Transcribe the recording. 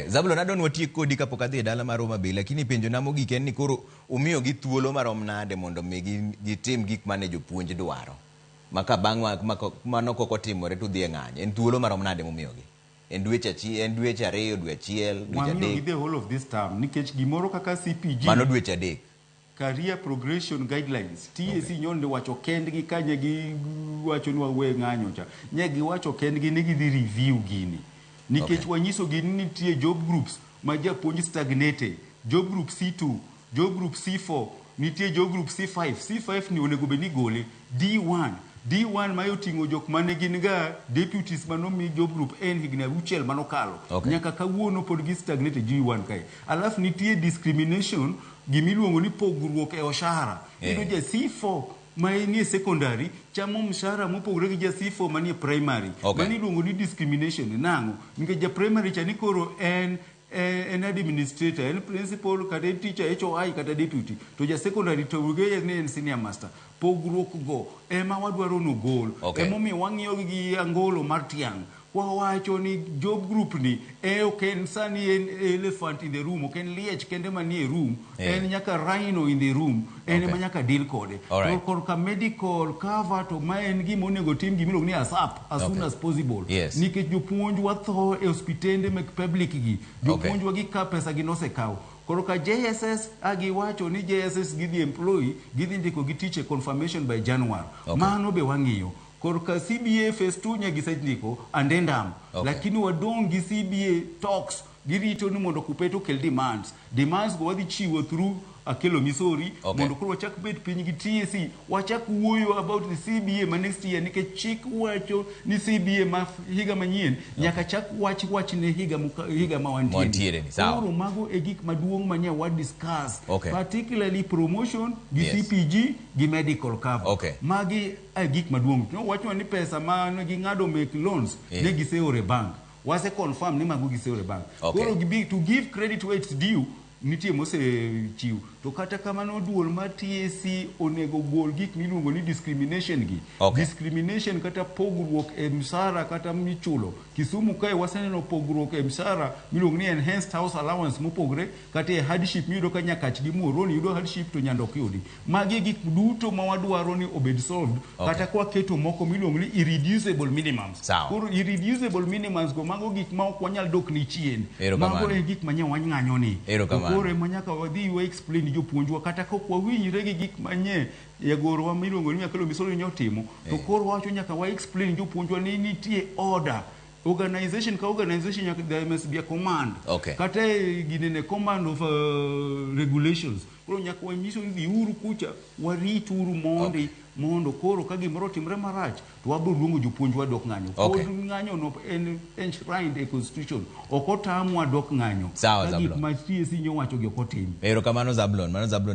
Zablon, adwa ni watiek kodi kapok adhi e dala mar Homa Bay, lakini penjo na mogik en ni koro umiyogi thuolo marom nade mondo mi gitim gik mane jopuonj dwaro? Ma ka bang' mano kok otimore to udhi e ng'anyo. En thuolo marom nade mumiyogi? En dweche achiel, en dweche ariyo, dwe achiel, dweche Wamiyogi adek? the whole of this term nikech gimoro kaka CPG Mano dweche 3. Career Progression Guidelines TSC nyondo wacho kendgi ka nye giwacho ni wawe ng'anyo cha nye giwacho kendgi ni gidhi review gini nikech wanyisogi ni nitie job groups ma japuonj stagnate, job group C2, job group C4, nitie job group C5. C5 ni onego bed ni igole. D1, D1 ma oting'o jok mane gin ga deputies manomi job group N higni 6 manokalo. Nyaka kawuono pod gi stagnate G1 kae. Alafu nitie discrimination, gimiluongo ni pogruok e oshara. Iyudo ja C4 ma nie secondary chamo mshahara mopogore gi ja C4 manie primary. Mano iluongo ni discrimination. Nang'o? Nikech ja primary cha ni koro en administrator, en principal, kata en teacher, HOI kata deputy. To ja secondary to ni en senior master. Pogruok go ema wadwaro nogol. Emomiyo wang'iyo gi angolo mar tiang'. Wawacho ni job group ni ok en sani en elephant in the room, ok en liech kende manie room, en nyaka rhino in the room, en ema nyaka deal kode. To korka medical cover to ma en gima onego tim gimiluongo ni ASAP, as soon as possible. Nikech jopuonj watho e osiptende mek public gi, jopuonjwa gi ka pesa gi nosekaw. Koro ka JSS agiwacho ni JSS gidhi employ, gidhi ndiko gi teacher confirmation by January. Mano be wang'iyo. Korka CBA phase 2 nye gisendiko addendum. Lakini wadong' gi CBA talks, girito ni mondo Kuppet okel demands. Demands go wadhi chiwo through Akelo Misori mondo koro wachak bet piny gi TSC, wachak wuoyo about the CBA ma next year nikech chik wacho ni CBA ma higa manyien nyaka chak wach wachne higa ma wantie. Wantiere ni, sawa. Koro mago e gik maduong' ma nya wa discuss. Particularly promotion gi CPG gi medical cover. Magi e gik maduong'. No wachwa ni pesa ma ne ging'ado make loans ne giseoro e bank. Wase confirm ni mago giseoro e bank. Koro to give credit where it's due, nitie mosechiw. To kata kamano duol mar TSC onego gol gik miluongo ni discrimination gi. Discrimination kata pogruok e msara kata michulo. Kisumu kae waseneno pogruok e msara miluongo ni enhanced house allowance mopogre, kata e hardship miyudo ka Nyakach gi Muhoroni yudo hardship to Nyando ok yudi. Magi e gik duto ma wadwaro ni obed solved, kata kwa keto moko miluongo ni irreducible minimums. Koro irreducible minimums go mago gik ma ok wanyal dok ni chien. Mago e gik ma nye wang'anyo ni. Erokamano. To koro ema nyaka wadhi wa explain ni jopuonjwa kata ka ok wawinjre gi gik manye jagorwa miluongo ni Akelo Misori nyotimo, to koro wacho nyaka wa explain jopuonjwa ni nitie order. Organization ka organization nyaka there must be a command. Kata e ginene command of regulations. Koro nyaka wanyiso ni dhiuru kucha, warituru mondi, mondo koro ka gimoro otimre marach to wabiro luongo jopuonjwa dok ng'anyo. Pod ng'anyo no en enshrined e constitution. Ok otamwa dok ng'anyo. Sawa, Ka gik Zablon. ma TSC nyowacho gi ok otim. Erokamano Zablon. Mano Zablon.